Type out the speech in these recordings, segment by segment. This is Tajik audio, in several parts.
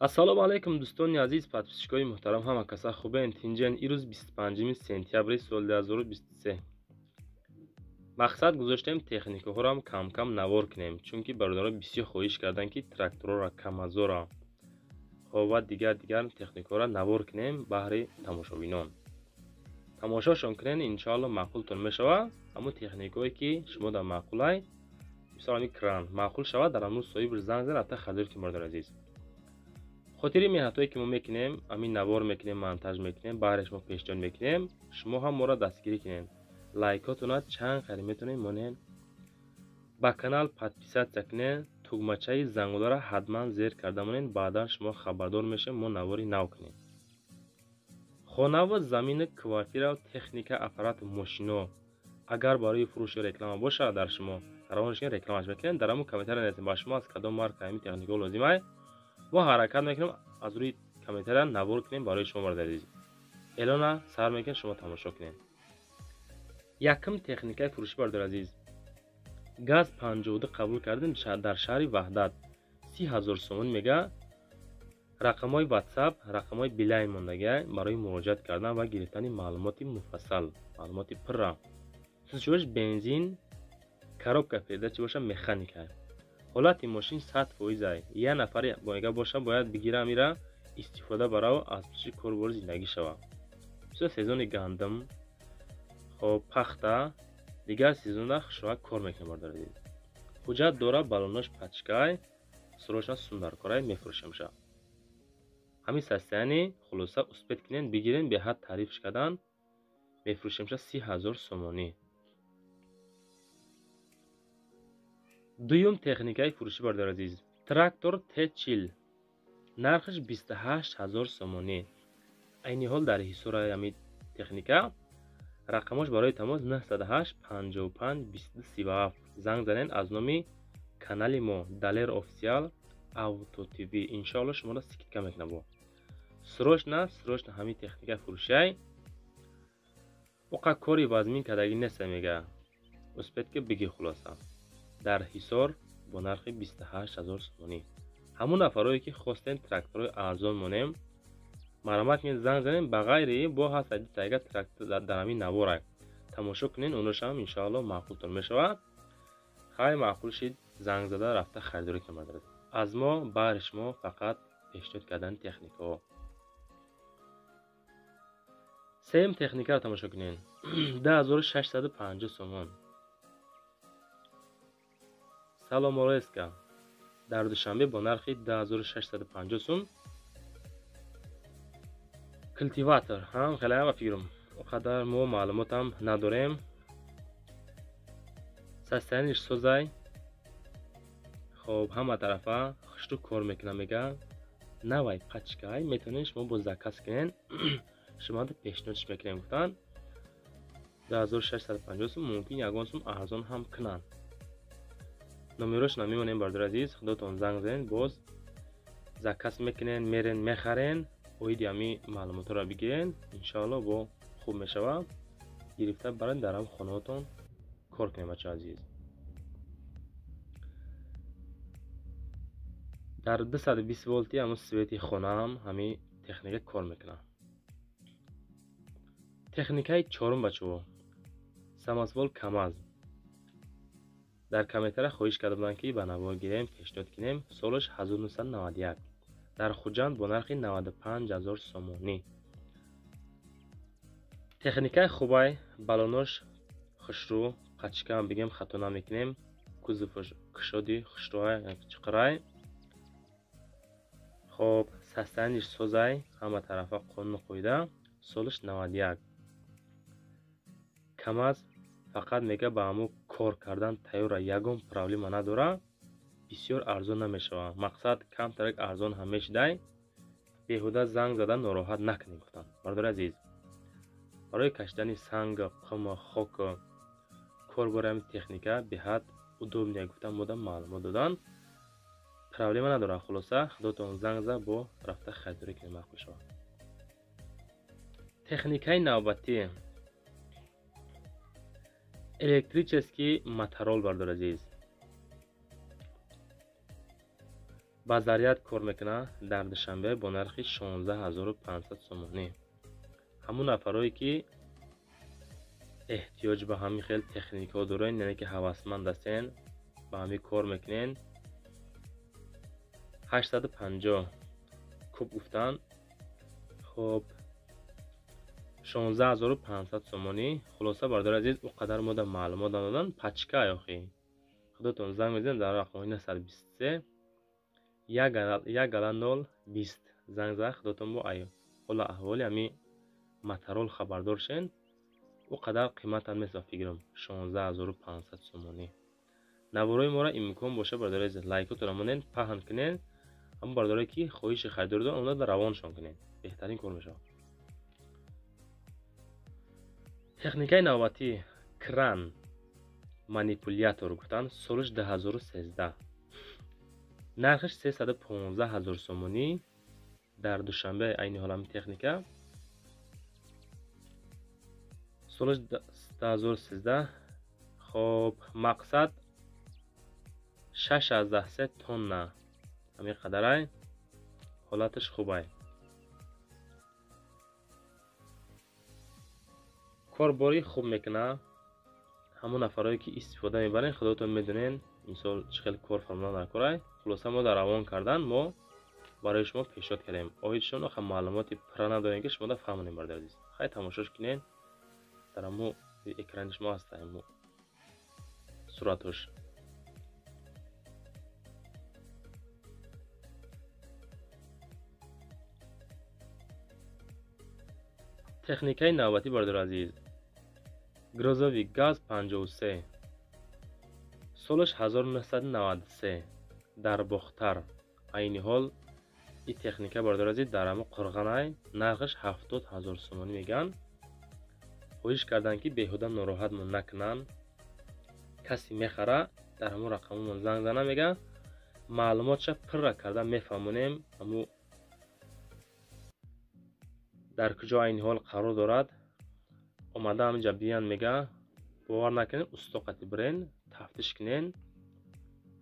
Ассалому алайкум, дӯстони азиз, подписчикои муҳтарам, ҳама каса хубен, тинҷен. Ирӯз 25 сентябри соли 2023. Мақсад гузоштем техникаҳоро кам-кам навор кунем, чунки бародарон бисёр хоҳиш карданд, ки тракторҳоро, камазора ва дигар техникаҳоро навор кунем баҳри тамошобинон. Тамошошон кунен, иншоалло маъқултон мешавад. Ҳамун техникаҳое ки шумо дар маъқулай, мисол ҳамин кран маъқул шавад, дар ҳамун соҳиб занг зан, рафта харидорӣ кунем, бародари азиз. Хотири меҳнатҳое ки мо мекунем, ҳамин навор мекунем, монтаж мекунем, баҳри шумо пешниҳод мекунем, шумо ҳам моро дастгирӣ кунед. Лайкотона чанд қари метавонед монед, ба канал подписатсия кунед, тугмачаи зангуларо ҳатман зер карда монед, баъдан шумо хабардор мешавед, мо навори нав кунем. Хонаву замину квартира, техника, аппарату мошино агар барои фурӯшу реклама бошад, дар шумо равон шуд, рекламаш мекунем. Дар ҳамун комментария нависем, ба шумо аз кадом марка ҳамин техникаҳо лозим ай, мо ҳаракат мекунем аз рӯи комментария навор кунем барои шумо, бародари азиз. Эълона сар мекунем, шумо тамошо кунед. Якум техникаи фурӯшӣ, бародари азиз, газ 52 қабул кардем дар шаҳри Ваҳдат, 30 000 сомон мега. Рақамҳои WhatsApp, рақамҳои Билайн мондагиай барои муроҷиат кардан ва гирифтани маълумоти муфассал, маълумоти пурра. Сӯзишвориш бензин, коробка передачи боша механика. Ҳолати мошин 100% ай. Я нафари бояга боша, бояд бигира амира истифода барав, аз пуши корбори зиндагӣ шава. Бисёр сезони гандум, хоб, пахта, дигар сезонда хушроҳат кор мекунад, бародари азиз. Ҳуҷҷат дора, балонош пачкай, срочно сумдаркорай, мефурӯшемша. Ҳамин состояние хулоса успеть кунен, бигирен, беҳад таърифш кардан, мефурӯшемша 30 000 сомонӣ. Дуюм техникаи фурӯшӣ, бародари азиз, трактор Т40, нархаш 28 000 сомонӣ. Айни ҳол дар Ҳисора ҳамин техника. Рақамош барои тамос 908 55 22 37. Занг занен аз номи канали мо Далер Официал Авто ТВ, иншоалло шуморо скидка мекунам. Бо срочно, срочно ҳамин техника фурӯшиай, оқа кори вазмин кардагӣ неста, мега, успеть ки бигир. Хулоса, дар Ҳисор бо нархи 28 000 сомонӣ. Ҳамун нафарое ки хостем тракторҳои арзон монем, марҳамат кунед, занг занем. Ба ғайри бо ҳаст тайга трактор дар ҳамин наворак тамошо кунед, оношам иншоалло маъқултон мешавад. Хайр, маъқул шид, занг зада рафта харидорӣ кунед. Аз мо баҳри шумо фақат пешниҳод кардани техникаҳо. Сеюм техникаро тамошо кунед, 2650 сомон. Саломореска дар Душанбе бо нархи 2650 сум. Культиватор ҳам хеле ба фикрам, он қадар мо маълумотам надорем. Состояниш созай, хоб, ҳама тарафа хушрӯ кор мекунам, мега, навай пачкай, метавонед шумо бо заказ кунед, шуморо пешниҳодш мекунем, гуфтанд. 2650 сум, мумкин ягон сум арзон ҳам кунанд. Номерошона мемонем, бародари азиз, худотон занг занед, боз заказ мекунен, мерен, мехарен, оиди ҳами маълумотҳоро бигирен, иншоалло бо хуб мешавад, гирифта барен, дар ҳам хонаотон кор кунем, бачаҳо азиз. Дар 220 волти ҳамун свети хонаам ҳамин техника кор мекунад. Техникаи чорум, бачаҳо, самосвал КамАЗ. Дар комментария хоҳиш карда буданд, ки ба навор гирем, пешниҳод кунем. Солаш 1991, дар Хуҷанд бо нархи 95 000 сомонӣ. Техникаи хубай, балонош хушрӯ, пачкам бигем хато намекунем, кузоваш кушоди хушрӯай, чиқирай, хоб, состояниш созай, ҳама тарафа қонуну қоида. Солаш 91. КамАЗ фақат мега ба ҳамун кор кардан тайёра, ягон проблема надора, бисёр арзон намешавад, мақсад камтарак арзон ҳам мешидай, беҳуда занг зада нороҳат накунед, гуфтанд, бародари азиз. Барои кашидани санг, қум, хок кор бори ҳамин техника беҳад удобный, гуфтан, мода маълумот додан, проблема надорад. Хулоса, худотон занг зад, бо рафта харидорӣ кунед, маъқул шавад. Техникаи навбатӣ электрический мотороллер, бародари азиз. Ба заряд кор мекунад дар Душанбе бо нархи 16500 сомонӣ. Ҳамун нафарое ки эҳтиёҷ ба ҳамин хел техникаҳо дорен, яъне ки ҳавасманд ҳастен, ба ҳамин кор мекунен, 850 куб гуфтан. Хоб 16500 сомонӣ. Хулоса бародари азиз, о қадар мо да маълумот надодан, пачка охи. Худотон занг мезанед дар рақамҳои 923 1 гала 0 20 занг зад, худотон бо ай ҳола аҳволи ҳами моторол хабардор шен. О қадар қиматам нест ба фикрам, 16500 сомонӣ. Наворои моро имкон боша бародари азиз, лайкотонро монед, паҳн кунед. Ҳамон бародарое ки хоҳиши харидорӣ доранд, онҳо равоншон кунед, беҳтарин кор мешавад. Техникаи навбатӣ кран манипулятор гуфтанд, солиш 2013, нархиш 315000 сомонӣ дар Душанбе. Айни ҳол ҳамин техника солиш 2013. Хоб мақсад 6,3 тонна, ҳамин қадарай, ҳолаташ хубай. Корборӣ хуб мекунад. Ҳамон нафарое ки истифода мебарен, худотон медонен, мисол чӣ хел кор фармудан дар корай. Хулоса мо дар равон кардан мо барои шумо пешниҳод кардем. Оидшон оха маълумоти пурра надорем ки шумо да фаҳмонем бародари азиз. Хай тамошош кунен, дар ҳамо экрани шумо ҳаст ҳамо суратош. Техникаи навбатӣ бародари азиз, грузовик газ 53, солаш 1993 дар Бохтар. Айни ҳол ин техника бародари азиз дар ҳамо Қурғанай, нархаш 70000 сомонӣ мегӯянд. Хоҳиш карданд ки беҳуда нороҳатмон накунанд. Касе мехара дар ҳамон рақамомон занг зана, мегӯянд маълумотша пурра карда мефаҳмонем, ҳамо дар куҷо айни ҳол қарор дорад. Омада ҳаминҷа биян, мега бовар накунед, усто қати бирен, тафтиш кунен,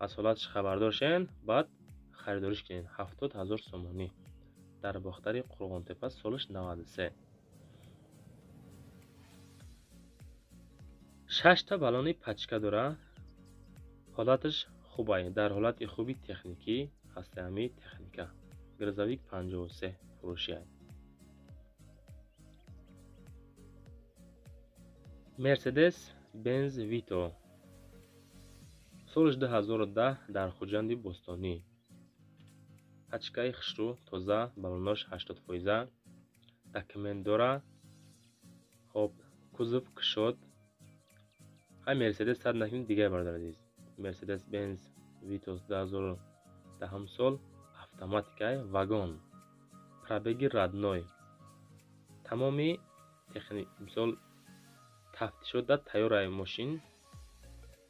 аз ҳолаташ хабардор шен, баъд харидориш кунен. 70000 сомонӣ дар Бохтари Қурғонтепа, солаш 93. 6 баллони пачка дора, ҳолаташ хубай, дар ҳолати хуби техникӣ ҳаста ҳамин техника. Грузовик 53 фурӯшиай. Мерседес Бенз Вито солаш 2010 дар Хуҷанди Бостонӣ. Пачкаи хушрӯ, тоза, баллонош 80%, документ дора. Хоб кузов кушод. Ҳай Мерседес сад накунед дигар бародари азиз. Мерседес Бенз Вито 2010 сол, автоматикай, вагон, пробеги родной. Тамоми техник мисол тафтишот да тайёраи мошин.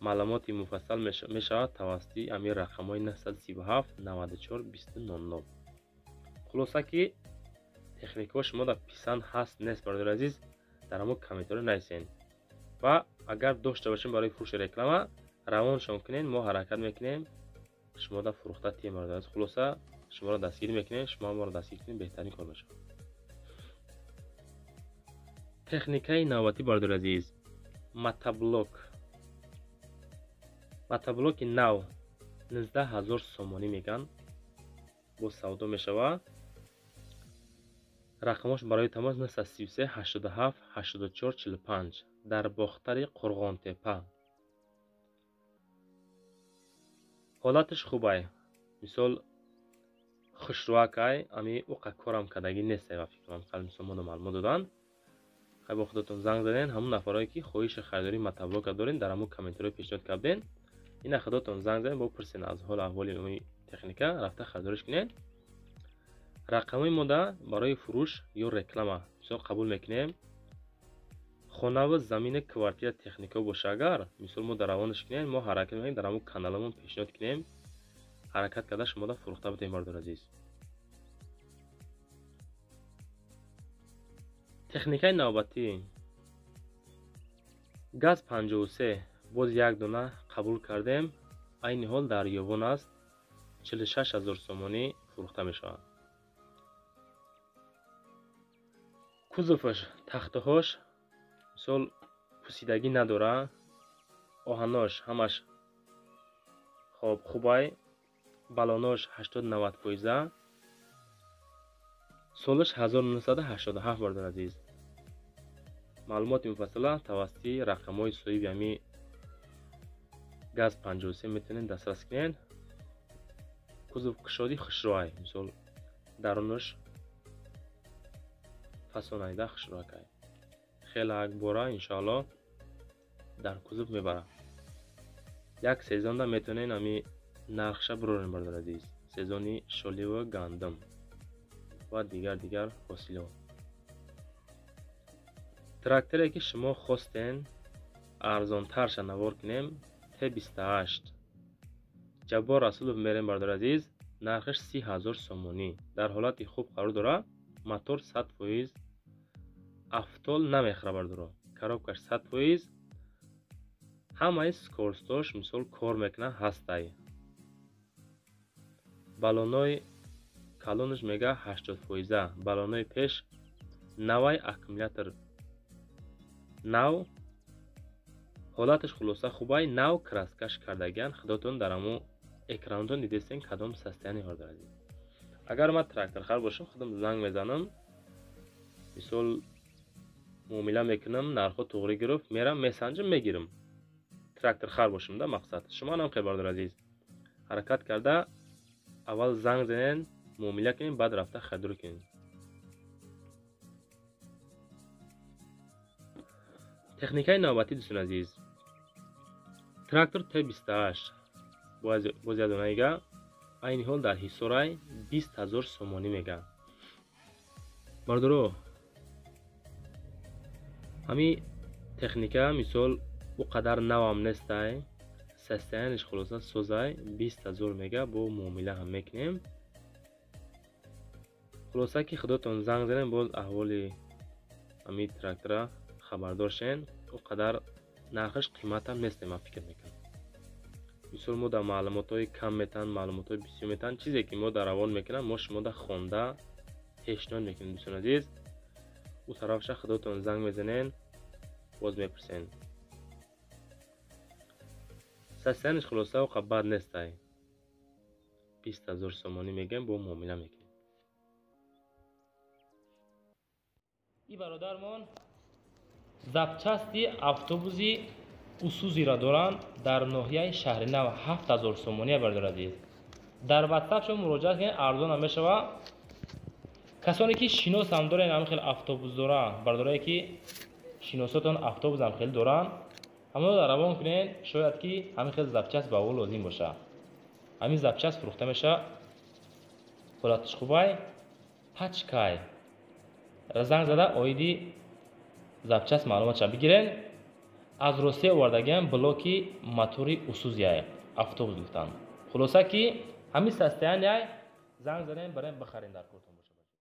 Маълумоти муфассал мешавад тавассути ҳамин рақамҳои 937 94 20 00. Хулоса ки техникаҳо шумо дар писанд ҳаст нест бародари азиз, дар ҳамон комментариҳо нависен ва агар дошта бошем барои фурӯши реклама равоншон кунен, мо ҳаракат мекунем шумо дар фурӯхта тием бародари азиз. Хулоса шуморо дастгирӣ мекунем, шумо моро дастгирӣ кунед, беҳтарин кор мешавад. Техникаи навбатӣ бародари азиз, мотоблок. Мотоблоки нав 19000 сомонӣ мегӯянд, бо савдо мешавад. Рақамош барои тамос 933 87 84 45 дар Бохтари Қурғонтепа. Ҳолаташ хубай, мисол хушрӯакай, ами уқа корам кардагӣ нестай ба фикрам, қал мисол мода маълумот доданд. Хай бо худотон занг заден, ҳамон нафарое ки хоҳиши харидории мотоблока дорен, дар ҳамон комментариҳо пешниҳод карден. Ина худотон занг заден, бо пурсен аз ҳол аҳволи ҳамин техника, рафта харидориш кунед. Рақамҳои мода барои фурӯш ё реклама мисол қабул мекунем. Хонаву замини квартира техника боша агар мисол мо дар равонаш кунем, мо ҳаракат мекунем дар ҳамон каналамон пешниҳод кунем, ҳаракат карда шумо да фурӯхта будем бародари азиз. Техникаи навбатӣ газ 53 боз як дона қабул кардем. Айни ҳол дар Ёвон аст. 46 000 сомонӣ фурӯхта мешавад. Кузоваш, тахтаҳош мисол пусидагӣ надора, оҳанош ҳамаш хоб хубай, балонош 80-90%, солаш 1987 бародар азиз. Маълумоти муфассала тавассути рақамҳои соҳиби ҳами ГАЗ 53 метавонед дастрас кунед. Кузов кушоди хушрӯай, мисол дарунаш фасонайда хушрӯакай. Хеле акбора иншоалло дар кузов мебарад. Як сезонда метавонед ҳами нархша бирорем бародар азиз. Сезони шоливу гандум ва дигар ҳосилот. Тракторе ки шумо хостен арзонтарша навор кунем Т28 Ҷаббор Расулов мерем бародар азиз. Нархаш 30 000 сомонӣ. Дар ҳолати хуб қарор дорад. Мотор 100%, автол намехӯра бародаро. Коробкаш 100%, ҳамаи скорстош мисол кор мекунад ҳастай. Балонои калонаш мега 80%, балонои пеш навай, аккумулятор нав, ҳолаташ хулоса хубай, нав краскаш кардагиан. Худотон дар ҳамо экранотон дидестен кадом состояние бародар азиз. Агар ман тракторхар бошам, худам занг мезанам, мисол муомила мекунам, нархҳо туғри гирифт, мерам месанҷам, мегирам. Тракторхар бошам да мақсад. Шумо ҳам хел бародар азиз, ҳаракат карда аввал занг занен, муомила кунем, баъд рафта харидорӣ кунем. Техникаи навбатӣ дӯстони азиз, трактор Т28 боз як донаига айни ҳол дар Ҳисорай 20 000 сомонӣ мега. Бародаро, ҳами техника мисол ӯ қадар навам нестай, состояниш хулоса созай, 20 000 мега, бо муомила ҳам мекунем. Хулоса ки худотон занг занем, боз аҳволи ҳами трактора хабардор шен. Ӯ қадар нархаш қиматам нест, ман фикр мекунам. Мисол мо дар маълумотҳои кам метан, маълумотҳои бисёр метан, чизе ки мо дар равон мекунам, мо шумо да хонда пешниҳод мекунем дӯстони азиз. Ӯ тарафша худотон занг мезанен, боз мепурсен. Состояниш хулоса ӯ қаб бад нестай. 20 000 сомонӣ мегӯем, бо муомила мекунем. И бародармон запчасти автобуси Усузиро доранд дар ноҳияи Шаҳринав 7000 сомонӣ бародар азиз. Дар WhatsApp шумо муроҷиат кунед, арзон ҳам мешавад. Касоне ки шинос ҳам доранд ҳамин хел автобус дора, бародарое ки шиносотон автобус ҳам хеле доранд, ҳамонро равон кунед, шояд ки ҳамин хел запчаст ба ӯ лозим бошад. Ҳамин запчаст фурӯхта мешавад. Ҳолаташ хубай, пачкай. Занг зада оиди запчаст маълумотша бигирен. Аз Русия овардагиам блоки мотори Усузияй автобус гуфтанд. Хулоса ки ҳамин состоянияй занг занем, барем бихарем дар кортон.